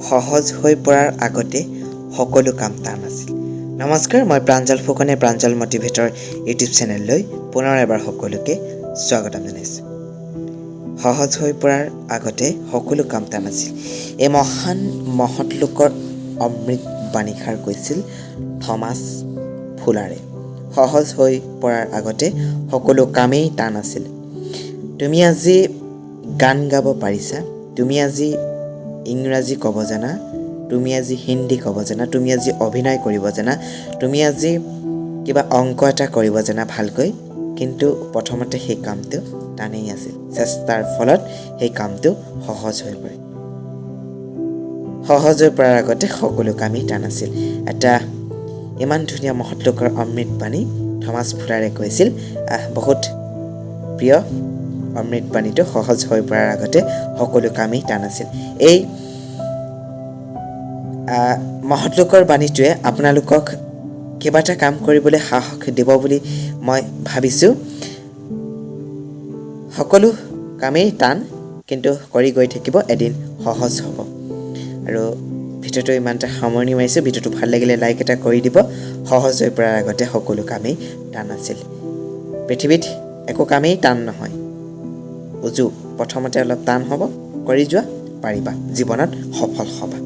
সহজ হৈ পৰাৰ আগতে সকলো কাম টান আছিল। নমস্কাৰ, মই প্ৰাঞ্জল ফুকনে প্ৰাঞ্জল মটিভেটৰ ইউটিউব চেনেললৈ পুনৰ এবাৰ সকলোকে স্বাগতম জনাইছোঁ। সহজ হৈ পৰাৰ আগতে সকলো কাম টান আছিল। এই মহান মহৎ লোকৰ অমৃত বাণীষাৰ কৈছিল থমাছ ফুলাৰে। সহজ হৈ পৰাৰ আগতে সকলো কামেই টান আছিল। তুমি আজি গান গাব পাৰিছা, তুমি আজি ইংৰাজী ক'ব জানা, তুমি আজি হিন্দী ক'ব জানা, তুমি আজি অভিনয় কৰিব জানা, তুমি আজি কিবা অংক এটা কৰিব জানা ভালকৈ, কিন্তু প্ৰথমতে সেই কামটো টানেই আছিল। চেষ্টাৰ ফলত সেই কামটো সহজ হৈ পৰে। সহজ হৈ পৰাৰ আগতে সকলো কামেই টান আছিল। এটা ইমান ধুনীয়া মহৎ লোকৰ অমৃত বাণী থমাছ ফুলাৰে কৈছিল। বহুত প্ৰিয় অমৃত বাণীটো, সহজ হৈ পৰাৰ আগতে সকলো কামেই টান আছিল। এই মহৎ লোকৰ বাণীটোৱে আপোনালোকক কিবা এটা কাম কৰিবলৈ সাহস দিব বুলি মই ভাবিছোঁ। সকলো কামেই টান, কিন্তু কৰি গৈ থাকিব, এদিন সহজ হ'ব। আৰু ভিডিঅ'টো ইমানতে সামৰণি মাৰিছোঁ। ভিডিঅ'টো ভাল লাগিলে লাইক এটা কৰি দিব। সহজ হৈ পৰাৰ আগতে সকলো কামেই টান আছিল। পৃথিৱীত একো কামেই টান নহয়, উজু। প্ৰথমতে অলপ টান হ'ব, কৰি যোৱা, পাৰিবা, জীৱনত সফল হ'বা।